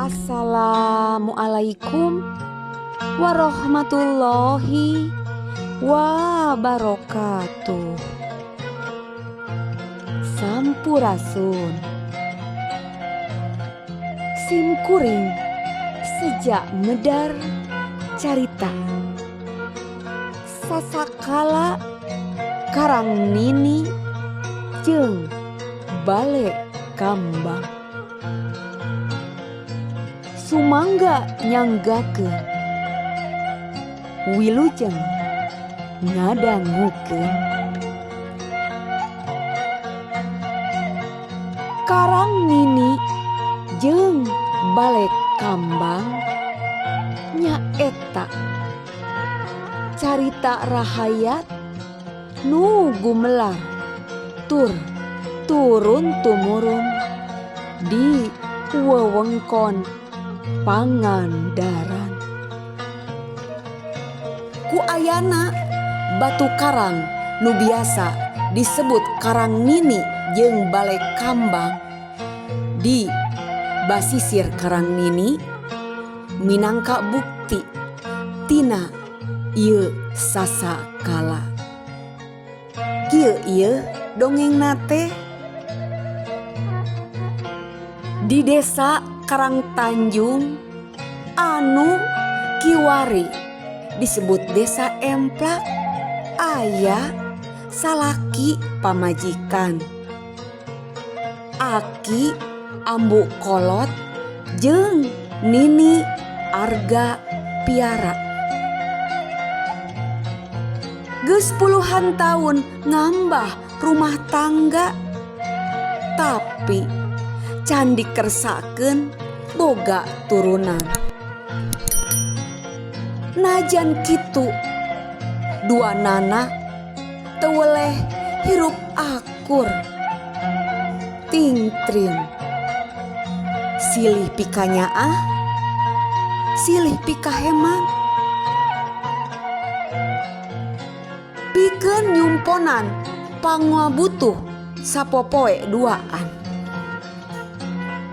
Assalamualaikum warahmatullahi wabarakatuh. Sampurasun. Sim kuring sejak medar carita. Sasakala Karang Nini jeung Bale Kambang. Sumangga nyanggakeun, wilujeng ngadangukeun. Karang Nini jeung Bale Kambang nyaeta carita rahayat nu gumelar tur turun tumurun di wewengkon Pangandaran. Ku ayana batu karang nu biasa disebut Karang Nini jeung Bale Kambang di basisir Karang Nini minangka bukti tina ieu sasakala. Kieu ieu dongengna teh. Di desa Karang Tanjung anu kiwari disebut desa Emplak aya salaki pamajikan. Aki ambu kolot jeung Nini Arga Piara. Geus puluhan tahun ngambah rumah tangga, tapi can dikersakeun boga turunan. Najan kitu dua nana teu weleh hirup akur tingtrim. Silih pikanyaah, silih pikaheman. Pikeun nyumponan pangabutuh sapopoe duaan.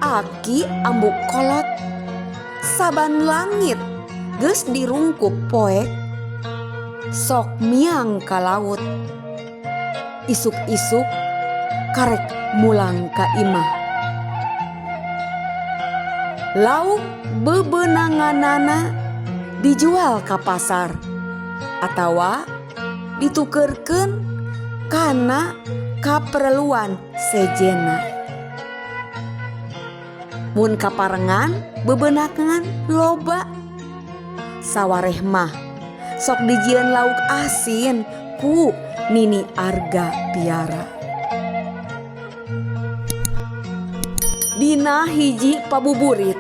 Aki ambu kolot saban langit geus dirungkup poek sok miang ka laut. Isuk-isuk karek mulang ka imah. Lauk bebenanganana dijual ka pasar atawa ditukerkeun kana kaperluan sejenna. Mun kaparengan bebenangan loba. Sawareh mah sok dijieun lauk asin ku Nini Arga Piara. Dina hiji pabuburit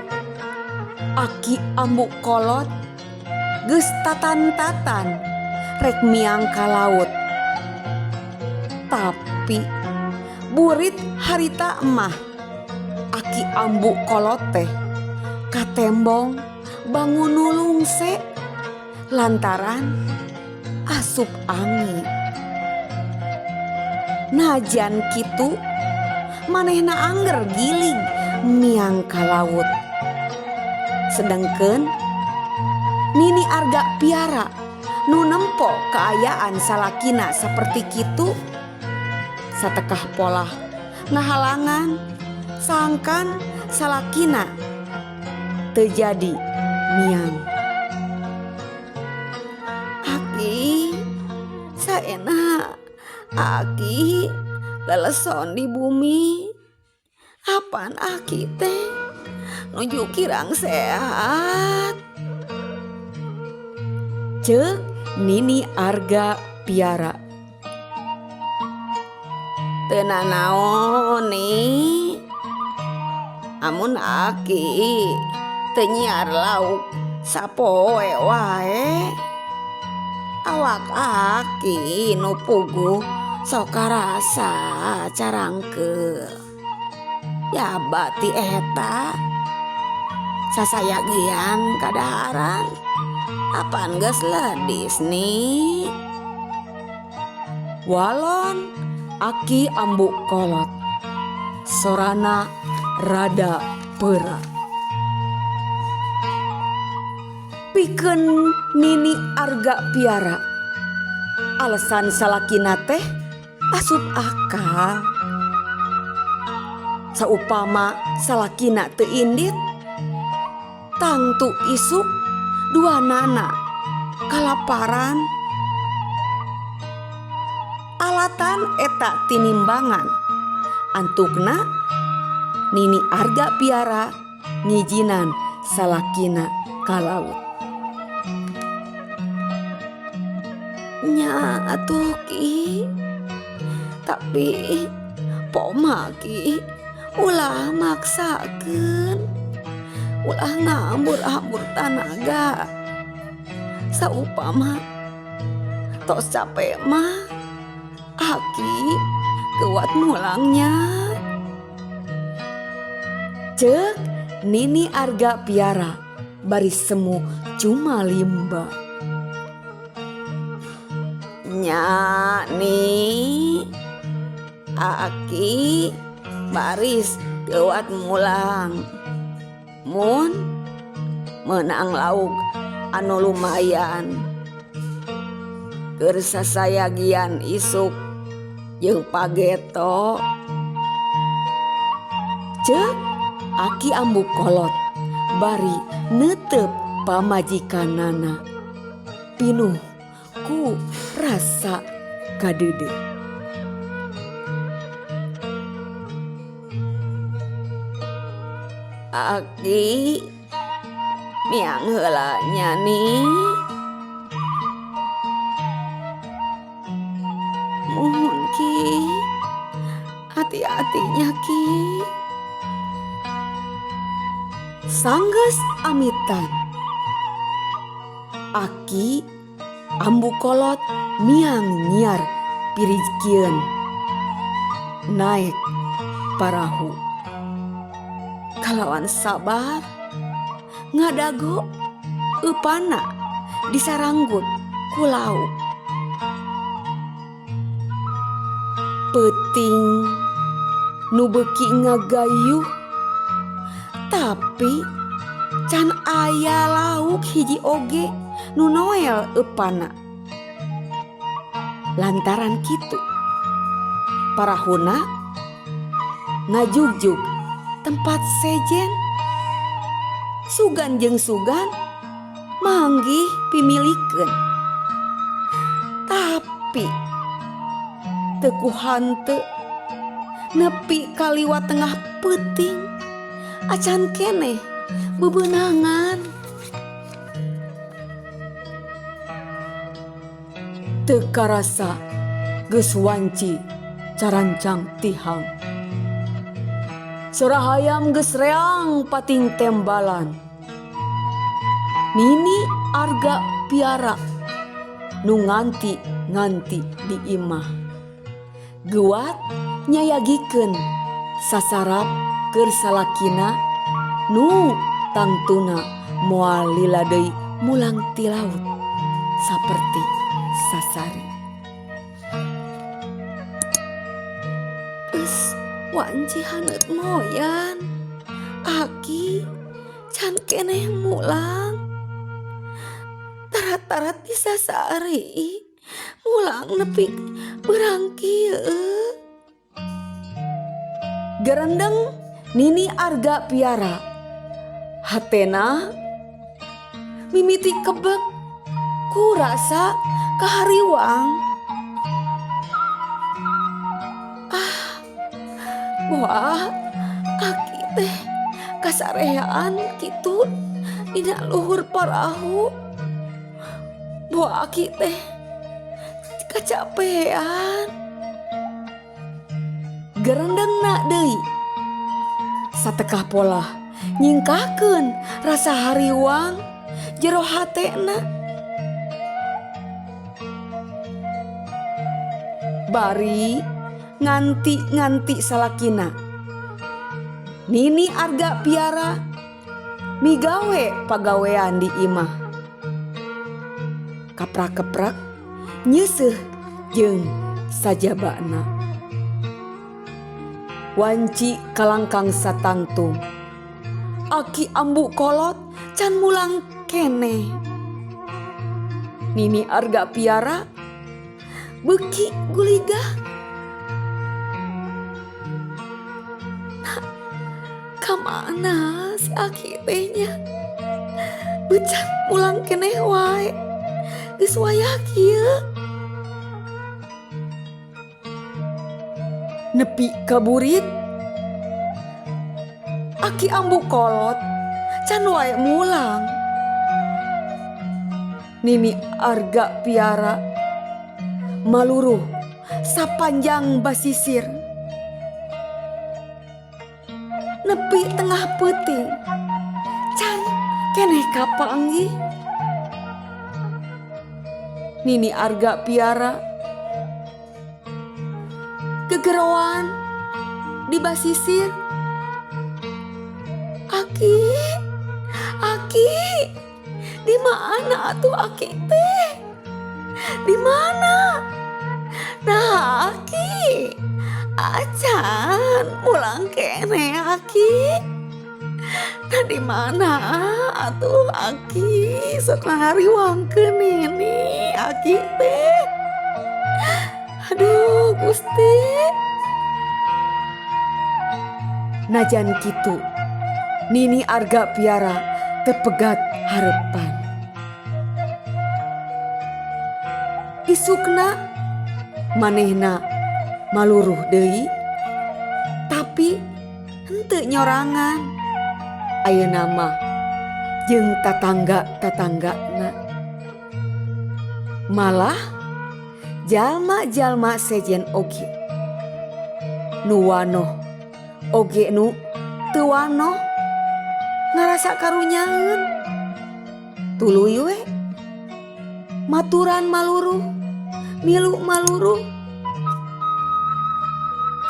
aki ambu kolot geus tatan-tatan rek miang ka laut. Tapi burit harita mah aki ambu kolot teh katembong bangun nulungse lantaran asup angin. Najan kitu manehna angger gilig miang ka laut. Sedengkeun Nini Arga Piara nu nempo kaayaan salakina saperti kitu satekah polah ngahalangan sangkan salakina teu jadi miang. Aki saena aki leleson di bumi. Apan aki teh nuju kirang sehat. Ceuk Nini Arga Piara. Teu nanaon ni. Amun aki teu nyiar lauk sapoe wae. Awak aki nu puguh sok karasa carangkeul. Yaba ti eta sasayagian kadaharan apan geus ledis ni. Walon aki ambu kolot sorana rada peura. Pikeun Nini Arga Piara alasan salakina teh asup akal. Saupama salakina teu indit tangtu isuk duanana kalaparan. Alatan eta tinimbangan antukna Nini Arga Piara ngijinan salakina ka laut. Nya atuh Ki, tapi poma Ki ulah maksakeun, ulah ngahambur-hambur tanaga. Saupama tos capek mah aki kuat mulangnya. Cek Nini Arga Piara bari semu cuma limba. Nya nih aki baris kuat mulang mun menang lauk anu lumayan keur sasayagian isuk jeung pageto. Cek aki ambu kolot bari netep pamajikanana pinuh ku rasa kadeudeuh. Aki miang heula nya nih. Muhun Ki, hati-hatinya Ki. Sanggeus amitan aki ambu kolot miang nyiar pirijkieun naek parahu. Kalawan sabar ngadago eupana disaranggut ku lauk. Peuting nu beuki ngagayuh tapi can aya lauk hiji oge nu noel eupana. Lantaran kitu parahuna ngajugjug tempat sejen. Sugan jeung sugan manggih pimilikeun. Tapi teu ku hanteu nepi ka liwat tengah peuting acan keneh bebeunangan. Teu karasa geus wanci carancang tihang. Sora hayam geus reang pating tembalan. Nini Arga Piara nu nganti-nganti di imah. Geuat nyayagikeun sasarap keur salakina nu tangtuna moal lila deui mulang ti laut saperti sasari. Geus wanci haneut moyan, aki can keneh mulang. Tarat-tarat disasari mulang nepi beurang kieu. Gerendeng Nini Arga Piara hatena mimiti kebek ku rasa kahariwang. Ah, wah, aki teh kasareaan kitu dina luhur parahu. Boa aki teh kacapean. Gerendengna deui satekah polah nyingkahkeun rasa hariwang jero hatena. Bari nganti-nganti salakina Nini Arga Piara migawe pagawean di imah. Kaprak-keprak nyeuseuh jeung sajabana. Wanci kalangkang satangtung aki ambu kolot can mulang keneh. Nini Arga piara beuki guligah. Nah, ka mana si Aki teh nya? Beucan mulang keneh wae. Geus wayah kieu. Nepi ka burit Aki Ambu kolot can wae mulang. Nini Arga piara maluruh sapanjang basisir. Nepi tengah peuting can keneh kapanggih. Nini Arga piara gegeroan di basisir. Aki, Aki, di mana atuh Aki teh? Di mana? Nah, Aki, acan mulang keneh Aki. Nah, di mana atuh Aki? Sok ngahariwangkeun nini Aki teh. Aduh, Gusti. Najan kitu, Nini Arga piara teu pegat harepan. Isukna manehna maluruh deui, tapi henteu nyorangan. Ayeuna mah jeung tatangga-tatanggana. Malah jalma-jalma sejen oge. Nu wanoh oge nu teu wanoh ngarasa karunyaeun. Tuluy we maturan maluruh, milu maluruh.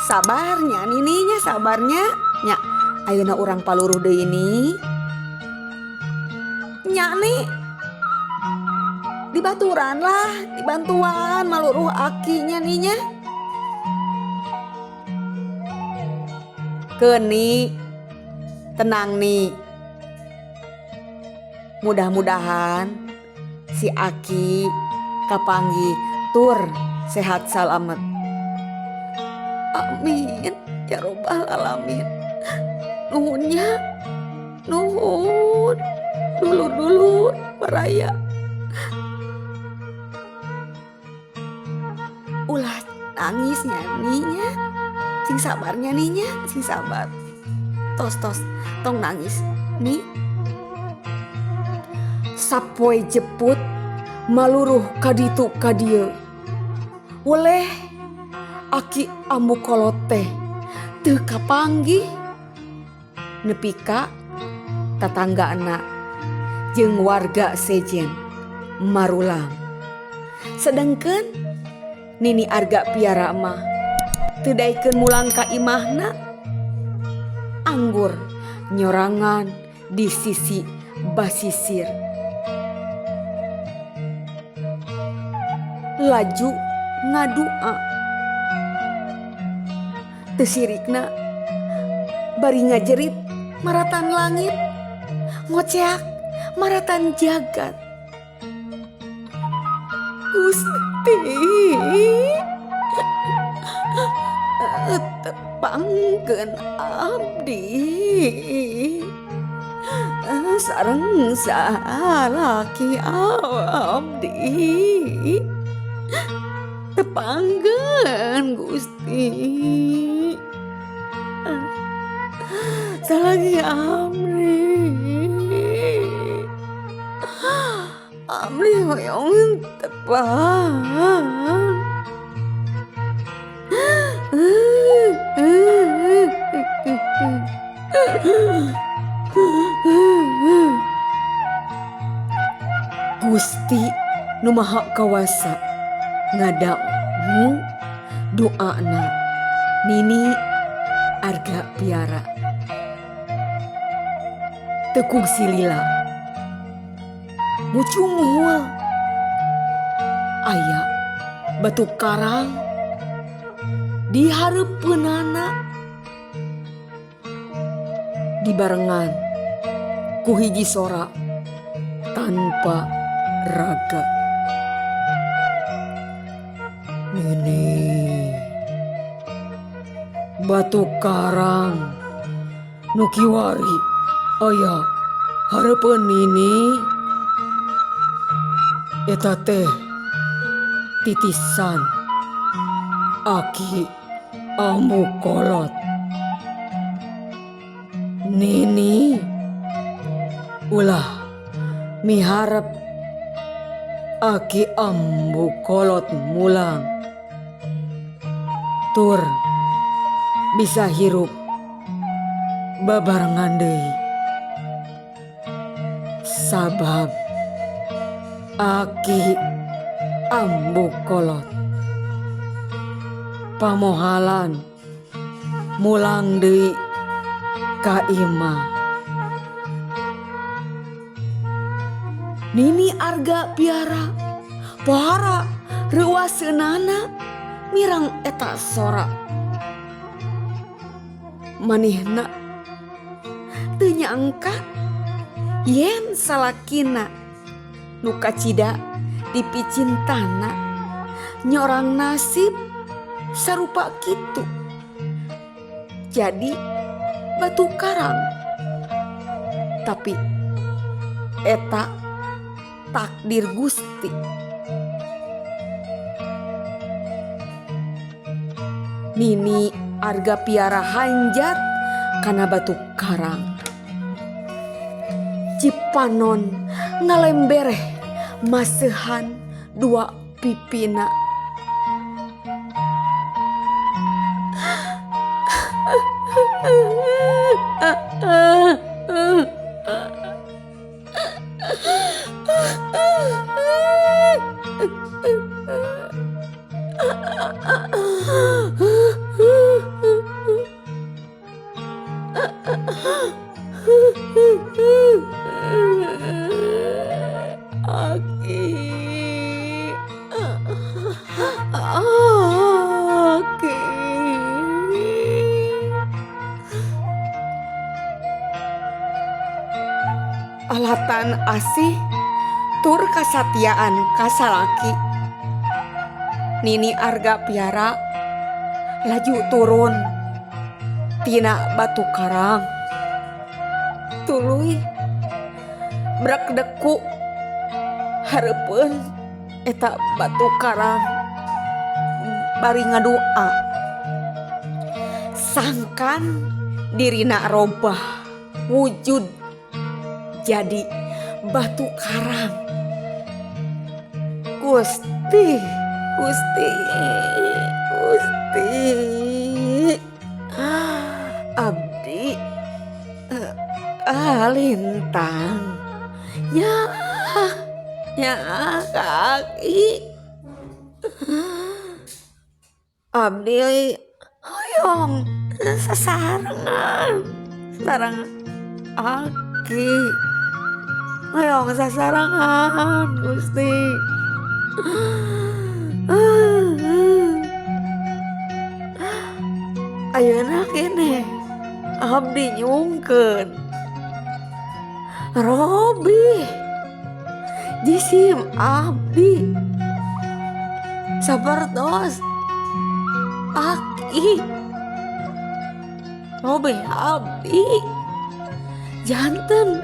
Sabarnya nininya, sabarnya nya. Ayeuna urang paluruh deui ni. Nya nih dibaturan lah, dibantuan maluruh akinya ninya. Keuni tenang nih. Mudah-mudahan si Aki kapanggih tur sehat salamet. Amin ya robbal alamin. Nuhunnya, nuhun dulur-dulur baraya. Ulah nangisnya ninya, sing sabarnya ninya, sing sabar. Tos tos, tong nangis nih. Sapoe jeput maluruh kaditu kadieu. Weleh Aki Ambu kolot teh teu kapanggih. Nepi ka tatanggana jeung warga sejen marulang. Sedengkeun Nini Arga piara mah teu daekeun mulang ka imahna. Anggur nyorangan di sisi basisir. Laju ngadua. Teu sirikna bari ngajerit maratan langit, ngoceak maratan jagat. Gusti tepangkeun abdi sareng salaki abdi. Tepangkeun Gusti salaki abdi. Abdi hoyong tepang. Gusti nu Maha Kawasa ngadangu doana Nini Arga piara. Teu kungsi lila mucunghul aya batu karang di hareupeunana dibarengan ku hiji sora. Tanpa raga. Nini, batu karang nu kiwari aya hareupeun Nini eta teh titisan aki ambu kolot. Nini ulah miharep aki ambu kolot mulang tur bisa hirup babarengan deui, sabab aki ambu kolot pamohalan mulang deui ka imah. Nini Arga Piara pohara reuaseunana mirang eta sora. Manehna teu nyangka yen salakina nu kacida dipicintana nyorang nasib sarupa kitu, jadi batu karang. Tapi eta takdir Gusti. Nini Arga Piara hanjat kana batu karang. Cipanon ngalembereh maseuhan dua pipina. Aki, aki. Alatan asih tur kasatiaan kasalaki. Nini Arga Piara laju turun tina batu karang. Tuluy brek deku hareupeun eta batu karang bari ngadoa. Sangkan dirina robah wujud jadi batu karang. Gusti, Gusti, Gusti, abdi lintang ya ya kaki abdi hoyong sasarengan sareng aki, hoyong sasarengan Gusti. Ayeuna keneh abdi nyungkeun robih jisim abdi sapertos aki robih abdi janten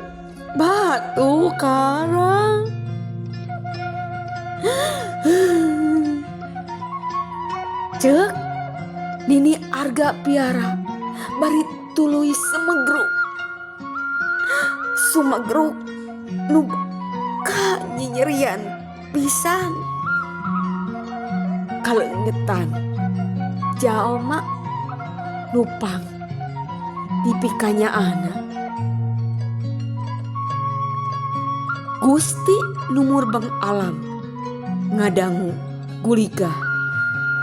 batu karang. Cek Nini Arga Piara bari tuluy semegruk sumegruk nu kanyerian pisan kaleungetan jalma nupang dipikanyaahna. Gusti nu murbeng alam ngadangu guligah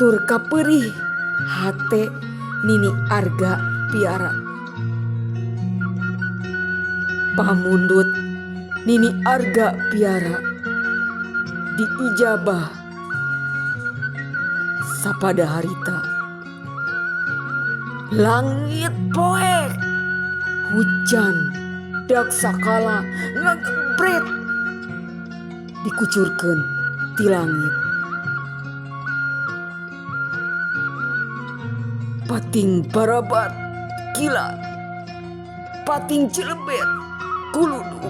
tur kapeurih hate Nini Arga Piara. Pamundut Nini Arga Piara diijabah sapada harita. Langit poek hujan dak sakala ngagebret Dikucurkeun ti langit. Pating barabat kilat. Pating cilebet kuluduk.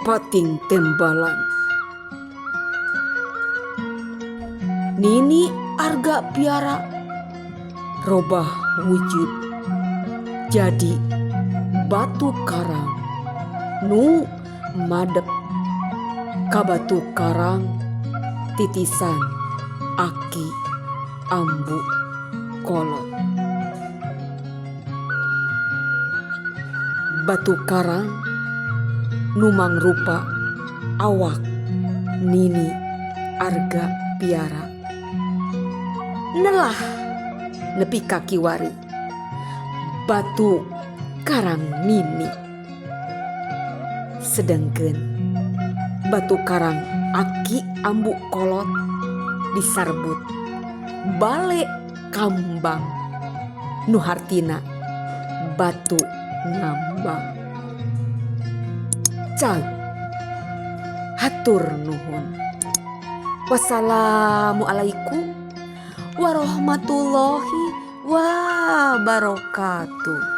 Pating tembalan. Nini Arga Piara robah wujud jadi batu karang nu madep ka batu karang titisan aki ambu kolot. Batu karang nu mangrupa awak Nini Arga Piara nelah nepi ka kiwari batu karang Nini, sedengkeun batu karang aki ambu kolot disarbut bale kambang nu hartina batu ngambang. Cag hatur nuhun. Wassalamualaikum warahmatullahi wabarakatuh.